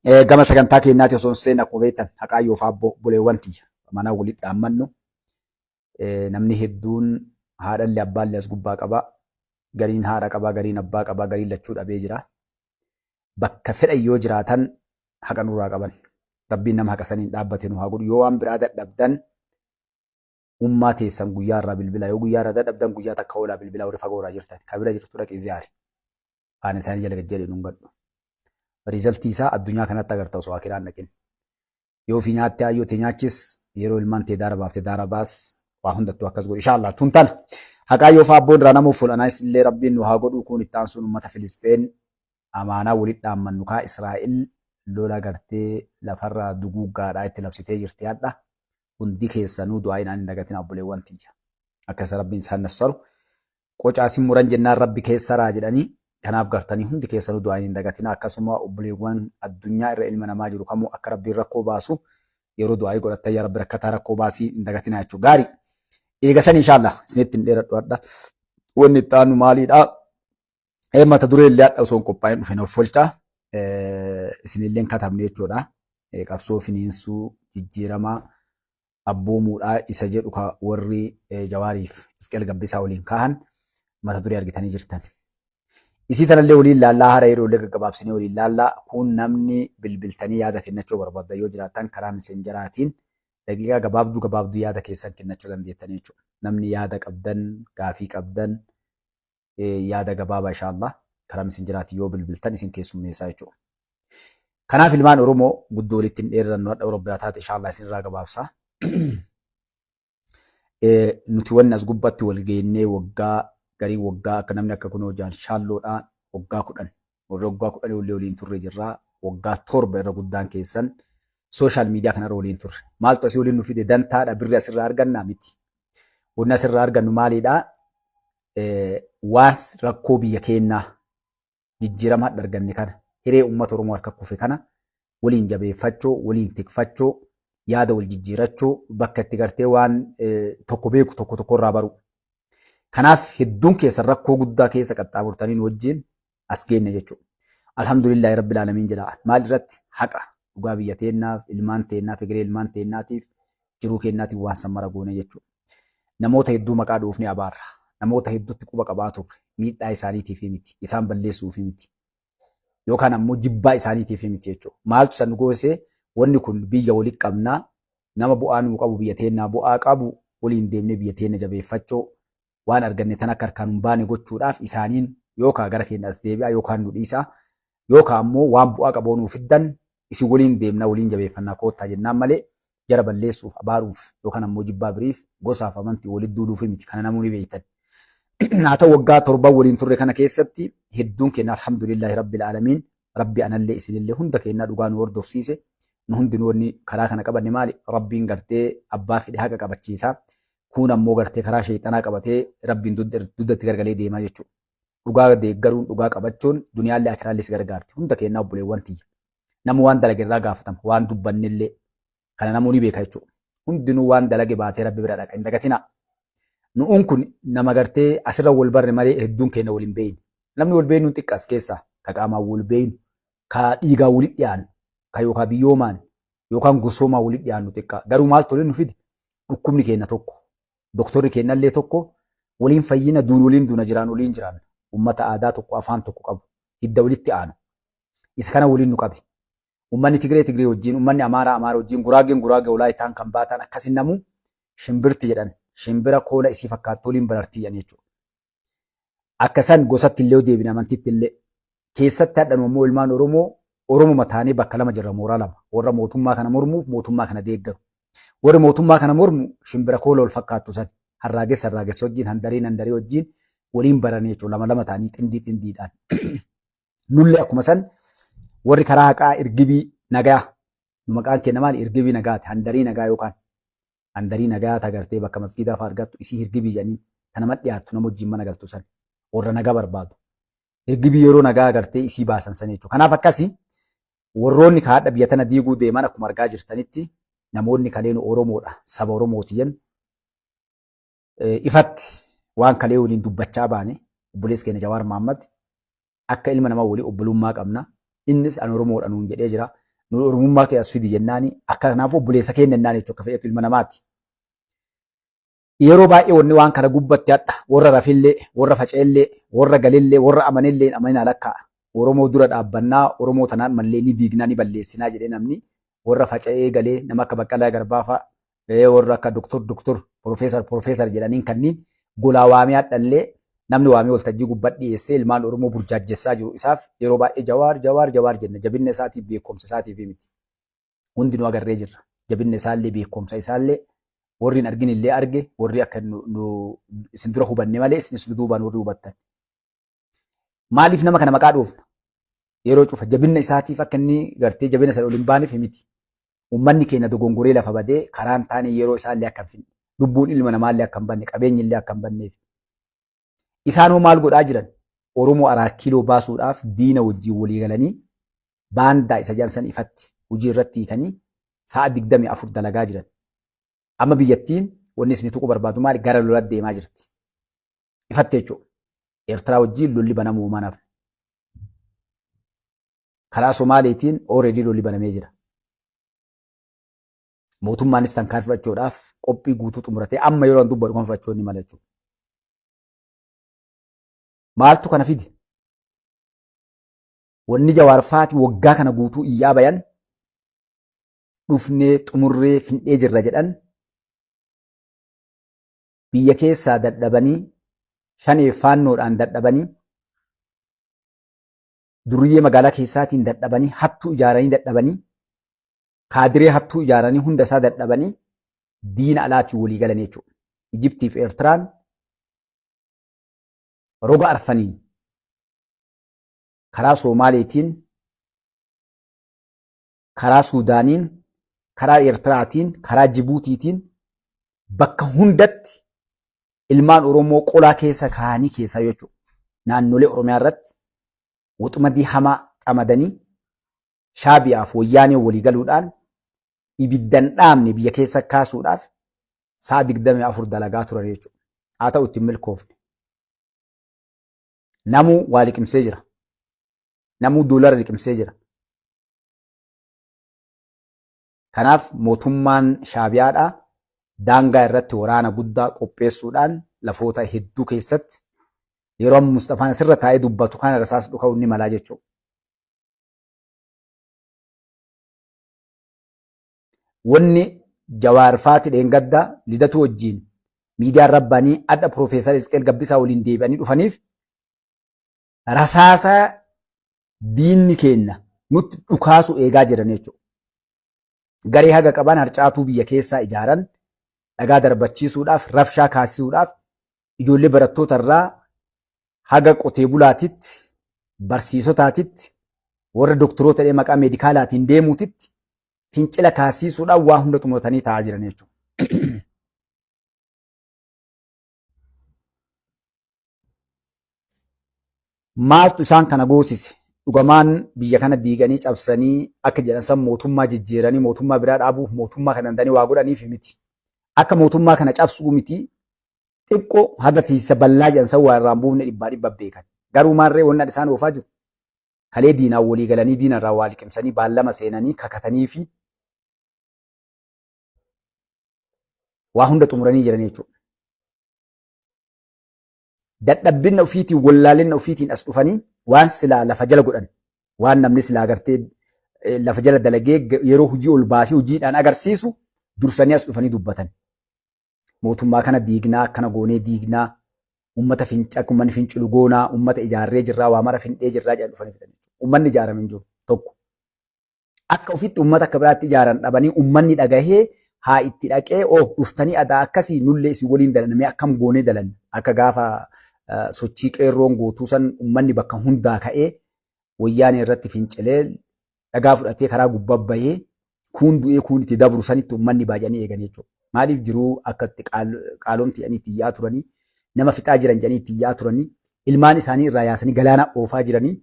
Gama sagantaa keenyaatti osoo hin seenne akkuma beektan haqaa yoo faabboo buleewwan tiyya mana walitti dhaammannu namni hedduun haadhallee abbaallee as gubbaa qaba. Gariin haadha qaba, gariin abbaa qaba, gariin lachuu dhabee jira. Bakka fedhan yoo jiraatan haqa nurraa qaban. Rabbiin nama haqa saniin dhaabbate nu haa godhu. Yoo waan biraa dadhabdan ummaa teessan guyyaa irraa bilbilaa. Yoo guyyaa irraa dadhabdan guyyaa takka oolaa bilbilaa warri fagoo irraa jirtan. Ka bira jirtu dhaqii ziyaari. Faana isaanii jala gad jedhee dhungadhu. Riizaltii isaa addunyaa kanatti agarta osoo akiraan dhaqin. Yoo ofii nyaatte ayyoo tee nyaachis yeroo ilmaan tee daara baafte daara baas waa hundattuu akkas godhi. Inshallah tun tana. Haqaa yoo fa'aa abboon irraa nama ufful anaas illee rabbiin nu haa godhuu kun itti aansuun uummata Filisxeen amaanaa walitti dhaammannu kaa Israa'el lola gartee lafarraa duguuggaadhaa itti labsitee jirti hadha. Hundi keessanuu du'aa inaan hin dagatina obboleewwan tiyya. Akka isa rabbiin isaan nassaru Qocaa sin muran jennaan Rabbi keessaraa jedhanii kanaaf gartanii hundi keessanuu du'aayin hin dagatinaa akkasuma obboleewwan addunyaa irra ilma namaa jiru kamuu akka Rabbiin rakkoo baasu yeroo du'aayii godhattan yaa Rabbi rakkataa rakkoo baasii hin dagatinaa jechuu gaarii. Eega san inshaallah isinitti hin dheeradhu hadha. Wanni itti aanu maaliidha? Mata duree illee hadha osoo hin qophaa'in dhufe naaf folcha. Isinillee hin katabne jechuudha. Qabsoo finiinsuu jijjiiramaa abboomuudha isa jedhu ka warri Jawaariif Isqeel Gabbisaa waliin kaahan mata duree argitanii jirtan. Isii tanallee waliin laallaa hara yeroo illee gaggabaabsinee waliin laallaa kun namni bilbiltanii yaada kennachuu barbaaddan yoo jiraattan karaa miseenjaraatiin daqiiqaa gabaabduu gabaabduu yaada keessan kennachuu dandeettan jechuudha. Namni yaada qabdan gaafii qabdan yaada gabaabaa inshallah karaa miseenjaraatiin yoo bilbiltan isin keessummeessaa jechuudha. Kanaaf ilmaan Oromoo guddoo walitti hin dheerannu hadha Oromiyaa taate inshallah isin irraa gabaabsa. Nuti wanni as gubbatti wal geennee waggaa garii waggaa akka namni akka kunoo jaal shaalloodhaa waggaa 10 warri waggaa 10 olii waliin turre jirra waggaa 7 irra guddaan keessan sooshaal miidiyaa kanarra waliin turre. Maaltu asii waliin nu fide dantaadha birri asirraa argannaa miti. Wanni asirraa argannu maaliidha? Waan rakkoo biyya keennaa jijjiirama hadha arganne kana hiree uummata Oromoo harka kufe kana waliin jabeeffachuu, waliin tikfachuu, yaada wal jijjiirachuu, bakka itti gartee waan tokko beeku tokko tokko irraa baruu. Kanaaf hedduun keessan rakkoo guddaa keessa qaxxaamurtanii nu wajjin as geenne jechuudha. Alhamdulillahi Rabbil Aalamiin jedha. Maal irratti? Haqa dhugaa biyya teennaaf, ilmaan teennaaf, egeree ilmaan teennaatiif, jiruu keennaatiif waan san mara goone jechuudha. Namoota hedduu maqaa dhoofnee abaarra. Namoota hedduutti quba qabaa turre. Miidhaa isaaniitiif miti. Isaan balleessuuf miti. Yookaan ammoo jibbaa isaaniitiif miti jechuudha. Maaltu san nu goosee wanni kun biyya walitti qabnaa nama bu'aa nuu qabu biyya teennaa bu'aa qabu waliin deemnee biyya teenna jabeeffachuu waan arganne tan akka harkaan hin baane gochuudhaaf isaaniin yookaan gara keenya as deebi'aa yookaan nu dhiisaa yookaan ammoo waan bu'aa qaboo nuu fiddan isin waliin deemnaa waliin jabeeffannaa koottaa jennaan malee jara balleessuuf abaaruuf yookaan ammoo jibbaa biriif gosaaf amantii walitti duuluuf miti kana namuu ni beektan. Haa ta'u waggaa torban waliin turre kana keessatti hedduun keenya alhamdulillahi rabbil aalamiin rabbi anallee isinillee hunda keenyaa dhugaa nu hordofsiise nu hundinuu wanni karaa kana qabanne maali rabbiin gartee abbaa fedhe haqa qabachiisa kuun ammoo gartee karaa sheexanaa qabatee rabbiin dugdatti gargalee deemaa jechuudha. Dhugaa deeggaruun dhugaa qabachuun duniyaallee akiraallee si gargaarti. Hunda keenyaa obboleewwan tiyya. Nama waan dalage irraa gaafatama waan dubbannellee kana namuu ni beeka jechuudha. Hundinuu waan dalage baatee rabbi bira dhaqa hin dagatinaa. Nu'uun kun nama gartee asirra wal barre malee hedduun keenya wal hin beeyne. Namni wal beeynuun xiqqaas keessaa ka qaamaan wal beeynu ka dhiigaan walitti dhiyaannu ka yookaan biyyoomaan yookaan gosoomaan walitti dhiyaannu xiqqaa. Garuu maaltu waliin nu fide? Dhukkubni keenya tokko. Doktorri keenyallee tokko waliin fayyina duun waliin duuna jiraan waliin jiraanna. Ummata aadaa tokko afaan tokko qabu. Hidda walitti aanu. Isa kana waliin nu qabe. Ummanni Tigree Tigree wajjin, ummanni Amaaraa Amaara wajjin, Guraageen Guraagee Walaayitaan kan baataan akkasin namuu shimbirti jedhan. Shimbira koola isii fakkaattu waliin barartii jedhan jechuudha. Akka san gosatti illee deebine amantitti illee. Keessatti hadhanu ammoo ilmaan Oromoo Oromuma taanee bakka lama jirra mooraa lama. Warra mootummaa kana mormuuf mootummaa kana deeggaru. Warri mootummaa kana mormu shimbira koola wal fakkaattu san harraagessa harraagessa wajjin handareen handaree wajjin waliin baranii jechuudha. Lama lama ta'anii xindii xindiidhaan. Nullee akkuma san warri karaa haqaa irgibii nagaa nu maqaan keenya maali irgibii nagaati handarii nagaa yookaan handarii nagaa ta gartee bakka masgiidaa fa'aa argattu isii hirgibii jedhanii ta nama dhiyaattu nama wajjin mana galtu san warra nagaa barbaadu. Hirgibii yeroo nagaa gartee isii baasan san jechuudha. Kanaaf akkasi warroonni kaadha biyya tana diiguu deeman akkuma argaa jirtanitti namoonni kaleen Oromoodha saba Oromooti jennu ifatti waan kalee waliin dubbachaa baane obboleessi keenya Jawaar Mahaammad akka ilma namaa walii obbolummaa qabna. Innis an Oromoodha nuun jedhee jira. Nu Oromummaa kee as fidi jennaani akka kanaaf obboleessa keenya jennaan jechuudha akka fedhetu ilma namaati. Yeroo baay'ee wanni waan kana gubbatti hadha warra rafillee, warra faca'ellee, warra galellee, warra amanellee hin amaninaa lakkaa'a. Oromoo dura dhaabbannaa, Oromoo tanaan mallee ni diignaa ni balleessinaa jedhee namni warra faca'ee galee nama akka Baqqalaa Garbaa fa'a warra akka doktor doktor profeesar profeesar jedhaniin kanniin golaa waamee hadhallee namni waamee waltajjii gubbaa dhiyeessee ilmaan Oromoo burjaajjessaa jiru isaaf yeroo baay'ee Jawaar Jawaar Jawaar jenna jabinna isaatiif beekumsa isaatiif miti. Hundinuu agarree jirra. Jabinna isaallee beekumsa isaallee warri hin argin illee arge warri akka nu isin dura hubanne malee isinis nu duubaan warri hubattan. Maaliif nama kana maqaa dhoofna? Yeroo cufa jabinna isaatiif akka inni gartee jabina sana ol hin baaneef miti. Uummanni keenya dogongoree lafa badee karaan taane yeroo isaallee akka hin finne. Lubbuun ilma namaallee akka hin banne qabeenyi illee akka hin banneef. Isaan hoo maal godhaa jiran? Oromoo araa kiiloo baasuudhaaf diina wajjin walii galanii baandaa isa jedhan san ifatti hojii irratti hiikanii sa'a 24 dalagaa jiran. Amma biyyattiin wanni isin tuquu barbaadu maali? Gara lolaatti deemaa jirti. Ifatti jechuudha. Eertiraa wajjin lolli banamuu homaa nafne. Karaa Somaaleetiin already lolli banamee jira. Mootummaanis tankaarfii fudhachuudhaaf qophii guutuu xumuratee amma yeroo an dubbadhu kan fudhachuu inni mala jechuudha. Maaltu kana fide? Wanni Jawaar faati waggaa kana guutuu iyyaa bayan dhufnee xumurree findhee jirra jedhan biyya keessaa dadhabanii shanee faannoodhaan dadhabanii duriyyee magaalaa keessaatiin dadhabanii hattuu ijaaranii dadhabanii kaadiree hattuu ijaaranii hunda isaa dadhabanii diina alaatiin walii galan jechuudha. Ijiptii fi Eertiraan roga arfaniin karaa Soomaaleetiin, karaa Suudaaniin, karaa Eertiraatiin, karaa Jibuutiitiin bakka hundatti ilmaan Oromoo qolaa keessa kaa'anii keessaa jechuudha. Naannolee Oromiyaa irratti waxumadii hamaa xamadanii Shaabiyaaf wayyaanee walii galuudhaan ibiddan dhaamne biyya keessa kaasuudhaaf sa'a 24 dalagaa turan jechuudha. Haa ta'u ittiin milkoofne. Namuu waa liqimsee jira. Namuu doolara liqimsee jira. Kanaaf mootummaan Shaabiyaadha daangaa irratti waraana guddaa qopheessuudhaan lafoota hedduu keessatti yeroo amma Mustafaan asirra taa'ee dubbatu kana rasaas dhuka'uu ni malaa jechuudha. Wanni Jawaar faati dheengadda Lidatuu wajjiin miidiyaa irra ba'anii adha Piroofeesar Isqeel Gabbisaa waliin deebi'anii dhufaniif rasaasa diinni keenna nutti dhukaasu eegaa jiran jechuudha. Garee haga qaban harcaatuu biyya keessaa ijaaran dhagaa darbachiisuudhaaf rabshaa kaasisuudhaaf ijoollee barattoota irraa haga qotee bulaatitti barsiisotaatitti warra doktoroota jedhee maqaa meedikaalaatiin deemuutitti fincila kaasiisuudhaan waa hunda xumuratanii taa'aa jiran jechuudha. Maaltu isaan kana goosise? Dhugamaan biyya kana diiganii cabsanii akka jedhan san mootummaa jijjiiranii mootummaa biraa dhaabuuf mootummaa kana danda'anii waa godhaniif miti. Akka mootummaa kana cabsuu miti xiqqoo haga tiisa ballaa jedhan san waa irraa hin buufne dhibbaa dhibba beekan. Garuu maarree wanni isaan oofaa jiru kalee diinaan walii galanii diina irraa waa liqimsanii baallama seenanii kakatanii fi waa hunda xumuranii jiran jechuudha. Dadhabbinna ofiitiin wallaalinna ofiitiin as dhufanii waan silaa lafa jala godhan waan namni silaa gartee lafa jala dalagee yeroo hojii ol baasee hojiidhaan agarsiisu dursanii as dhufanii dubbatan. Mootummaa kana diignaa akkana goonee diignaa uummata finca akka uummanni fincilu goonaa uummata ijaarree jirraa waa mara findhee jirraa jedhan dhufanii fidan jechuudha. Uummanni ijaarame hin jiru tokko. Akka ofitti uummata akka biraatti ijaaran dhabanii uummanni dhagahee haa itti dhaqee oh dhuftanii adaa akkasii nullee isin waliin dalanna mee akkam goonee dalanna akka gaafa sochii qeerroon gootuu san uummanni bakka hundaa ka'ee wayyaanee irratti fincilee dhagaa fudhatee karaa gubbaa bahee kuun du'ee kuun itti dabru sanitti uummanni baay'anii eegan jechuudha. Maaliif jiruu akka itti qaalomti jedhanii itti iyyaa turanii, nama fixaa jiran jedhanii itti iyyaa turanii, ilmaan isaanii irraa yaasanii galaana oofaa jiranii,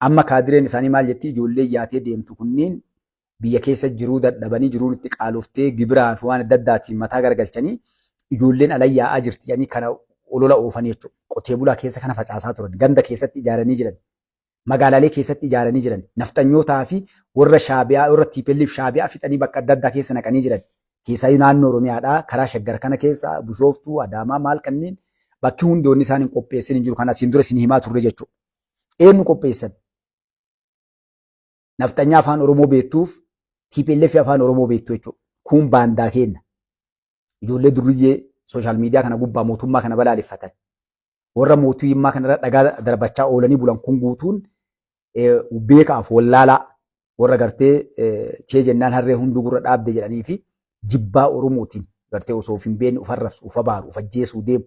amma kaadireen isaanii maal jetti ijoollee yaatee deemtu kunniin biyya keessa jiruu dadhabanii jiruun itti qaaloftee gibiraa fi waan adda addaatiin mataa garagalchanii ijoolleen ala yaa'aa jirti jedhanii kana olola oofanii jechuudha. Qotee bulaa keessa kana facaasaa turan. Ganda keessatti ijaaranii jiran. Magaalaalee keessatti ijaaranii jiran. Nafxanyootaa fi warra Shaabiyaa, warra TPLF Shaabiyaa fixanii bakka adda addaa keessa naqanii jiran. Keessaayyuu naannoo Oromiyaadhaa karaa Shaggar kana keessa Bishooftuu, Adaamaa maal kanneen bakki hundi wanni isaan hin qopheessin hin jiru. Kan asiin dura isin himaa turre jechuudha. Eenyu qopheessan? Nafxanyaa afaan Oromoo beektuuf TPLF afaan Oromoo beektu jechuudha. Kun baandaa keenna. Ijoollee durriyyee sooshaal miidiyaa kana gubbaa mootummaa kana balaaleffatan. Warra mootummaa kanarra dhagaa darbachaa oolanii bulan kun guutuun beekaaf wallaalaa warra gartee chee jennaan harree hunduu gurra dhaabde jedhanii fi jibbaa Oromootiin gartee osoo of hin beekne of arrabsu, of abaaru, of ajjeesuu deemu.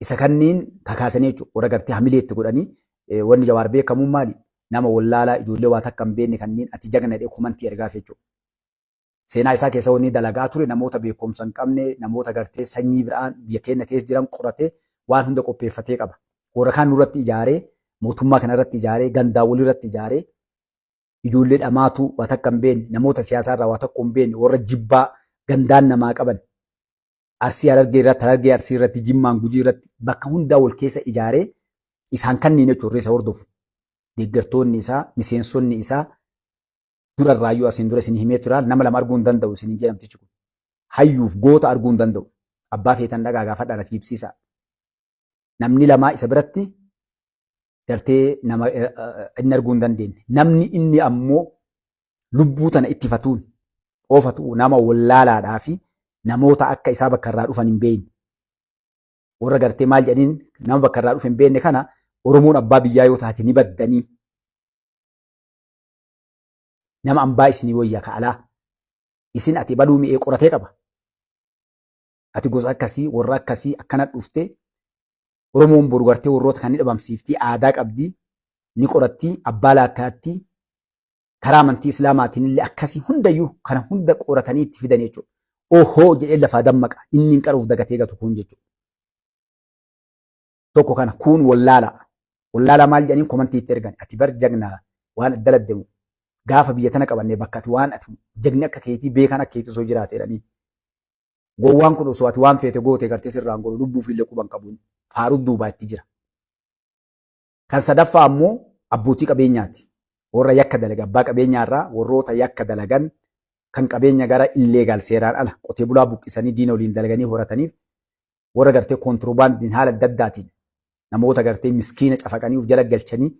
Isa kanniin kakaasanii jechuudha. Warra gartee hamilee itti godhanii wanni Jawaar beekamuun maali? Nama wallaalaa ijoollee waa takka hin beekne kanneen ati jagna jedhee komantii ergaaf jechuudha. Seenaa isaa keessa wanni dalagaa ture namoota beekumsa hin qabne, namoota gartee sanyii biraan biyya keenya keessa jiran qoratee waan hunda qopheeffatee qaba. Warra kaan nurratti ijaaree, mootummaa kana irratti ijaaree, gandaa walirratti ijaaree, ijoollee dhamaatuu waa takka hin beekne, namoota siyaasaa irraa waa tokko hin beekne, warra jibbaa gandaan namaa qaban. Arsii Harargee irratti, Harargee Arsii irratti, Jimmaan Gujii irratti bakka hundaa wal keessa ijaaree isaan kanneen jechuun isa hordofu. Deeggartoonni isaa, miseensonni isaa dura irraayyuu asiin dura isin himee tura nama lama arguu hin danda'u isin hin jedhamtichi kun. Hayyuuf goota arguu hin danda'u. Abbaa feetan dhagaa gaafadhaa na kiibsiisaa. Namni lamaa isa biratti gartee nama inni arguu hin dandeenye. Namni inni ammoo lubbuu tana ittifatuun oofatu nama wallaalaadhaa fi namoota akka isaa bakka irraa dhufan hin beekne. Warra gartee maal jedhaniin nama bakka irraa dhufe hin beekne kana Oromoon abbaa biyyaa yoo taate ni baddanii. Nama ambaa isinii wayya ka alaa. Isin ati baluu mi'ee qoratee qaba. Ati gosa akkasii warra akkasii akkana dhufte Oromoon boru gartee warroota kan ni dhabamsiiftii aadaa qabdi ni qorattii abbaa laakkaattii karaa amantii Islaamaatiin illee akkasii hundayyuu kana hunda qoratanii itti fidan jechuudha. Ohoo jedhee lafaa dammaqa inni hin qaruuf dagatee gatu kun jechuudha. Tokko kana kuun wallaala. Wallaala maal jedhaniin komantii itti ergan ati bar jagnaa waan adda laddemu gaafa biyya tana qabannee bakka ati waan ati jagni akka keetii beekaan akka keetii osoo jiraate jedhanii. Gowwaan kun osoo ati waan feete goote gartee sirraan godhu lubbuu fi illee quban qabuun faaruu duubaa itti jira. Kan sadaffaa ammoo abbootii qabeenyaati. Warra yakka dalaga abbaa qabeenyaa irraa warroota yakka dalagan kan qabeenya gara illeegaal seeraan ala qotee bulaa buqqisanii diina waliin dalaganii horataniif warra gartee kontiroobaandiin haala adda addaatiin namoota gartee miskiina cafaqanii of jala galchanii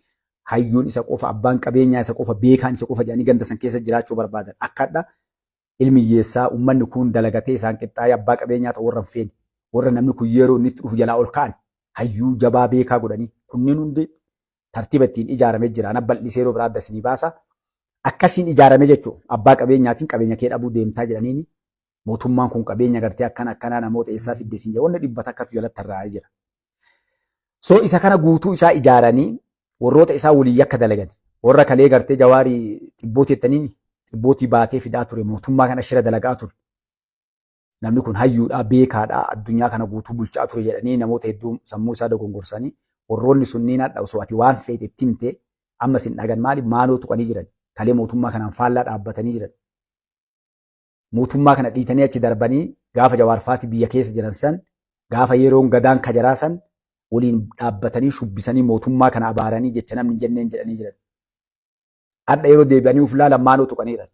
hayyuun isa qofa abbaan qabeenyaa isa qofa beekaan isa qofa jedhanii ganda san keessa jiraachuu barbaadan akkadha ilmi hiyyeessaa uummanni kun dalagatee isaan qixxaa'ee abbaa qabeenyaa ta'u warra hin feene warra namni kun yeroo inni itti dhufu jalaa ol ka'an hayyuu jabaa beekaa godhanii kunniin hundi tartiiba ittiin ijaaramee jira. Ana bal'isee yeroo biraa adda isinii baasa. Akkasiin ijaarame jechuun abbaa qabeenyaatiin qabeenya kee dhabuu deemtaa jedhaniini mootummaan kun qabeenya gartee akkana akkanaa namoota eessaa fidde isin jedha wanni dhibba takkatu jalatti tarraa'ee jira. So isa kana guutuu isaa ijaaranii warroota isaa waliin yakka dalagan warra kalee gartee jawaarii xibbootii jettaniin xibbootii baatee fidaa ture mootummaa kana shira dalagaa ture. Namni kun hayyuudhaa beekaadhaa addunyaa kana guutuu bulchaa ture jedhanii namoota hedduu sammuu isaa dogongorsanii warroonni sunniin hadha osoo ati waan feete itti himte amma isin dhagan maali maaloo tuqanii jiran kalee mootummaa kanaan faallaa dhaabbatanii jiran. Mootummaa kana dhiitanii achi darbanii gaafa Jawaar faati biyya keessa jiran san gaafa yeroon gadaan kajaraa san waliin dhaabbatanii shubbisanii mootummaa kana abaaranii jecha namni hin jenneen jedhanii jiran. Hadha yeroo deebi'anii uf laalan maaloo tuqaniiran.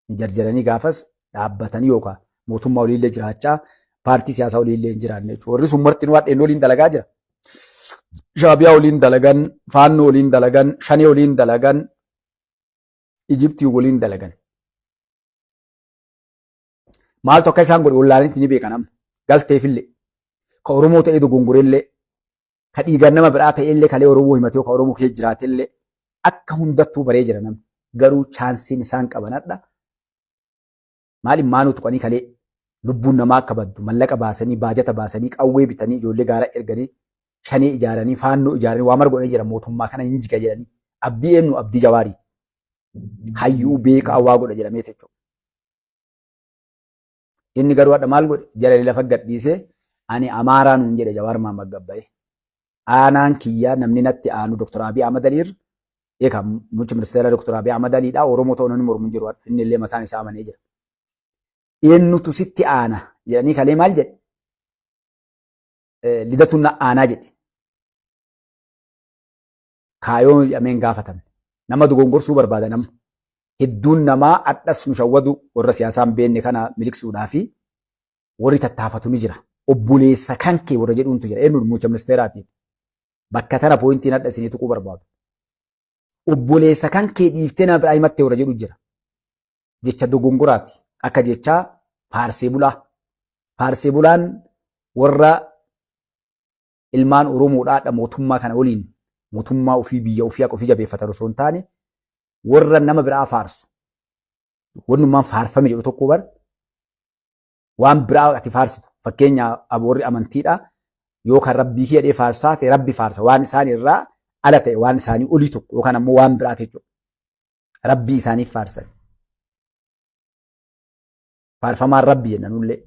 Ni jarjaranii gaafas dhaabbatanii yookaan mootummaa waliillee jiraachaa paartii siyaasaa waliillee hin jiraanne jechuudha. Warri sun martinuu hadheen waliin dalagaa jira. Shaabiyaa waliin dalagan, Faannoo waliin dalagan, Shanee waliin dalagan, Ijiptii waliin dalagan. Maaltu akka isaan godhe wallaanitti ni beekan amma. Galteefillee. Ka Oromoo ta'ee dogongorellee. Ka dhiigaan nama biraa ta'ellee kalee Oromoo himatee ka Oromoo keessa jiraatellee akka hundattuu baree jira namni. Garuu chaansiin isaan qaban hadha. Maaliif maanuu tuqanii kalee lubbuun namaa akka baddu mallaqa baasanii baajata baasanii qawwee bitanii ijoollee gaara erganii shanee ijaaranii faannoo ijaaranii waa mara godhanii jira mootummaa kana hin jiga jedhanii abdii eenyu abdii jawaarii hayyuu beekaa waa godha jedhamee jechuudha. Inni garuu hadha maal godhe jala lafa gadhiisee ani Amaaraa nuun jedhe Jawaar Mahaammad gabbaye. Aanaan kiyyaa namni natti aanu Dr. Abiy Ahmad Aliir eeka muummichi ministeera Dr. Abiy Ahmad Aliidha Oromoo ta'uu namni mormu hin jiru inni illee mataan isaa amanee jira. Eenyutu sitti aana jedhanii kalee maal jedhe? Lidatuun na aanaa jedhe. Kaayoo jedhamee hin gaafatamne. Nama dogongorsuu barbaada nama. Hedduun namaa adhas nu shawwadu warra siyaasaa hin beekne kana miliqsuudhaa fi warri tattaafatu ni jira. Obboleessa kan kee warra jedhuuntu jira. Eenyu muummicha ministeeraatiin. Bakka tana pointiin hadha isinii tuquu barbaadu. Obboleessa kan kee dhiiftee nama biraa himattee warra jedhu jira. Jecha dogongoraati. Akka jechaa faarsee bulaa. Faarsee bulaan warra ilmaan Oromoodhaa dha mootummaa kana waliin mootummaa ofii biyya ofii haqa ofii jabeeffatan osoo hin taane warra nama biraa faarsu. Wannummaan faarfame jedhu tokko bar waan biraa ati faarsitu. Fakkeenya warri amantiidha yoo kan rabbii kiyya dhee faarsu taate rabbi faarsa waan isaan irraa ala ta'e waan isaanii olii tokko yookaan ammoo waan biraa jechuudha. Rabbii isaaniif faarsan. Faarfamaan rabbi jenna nullee.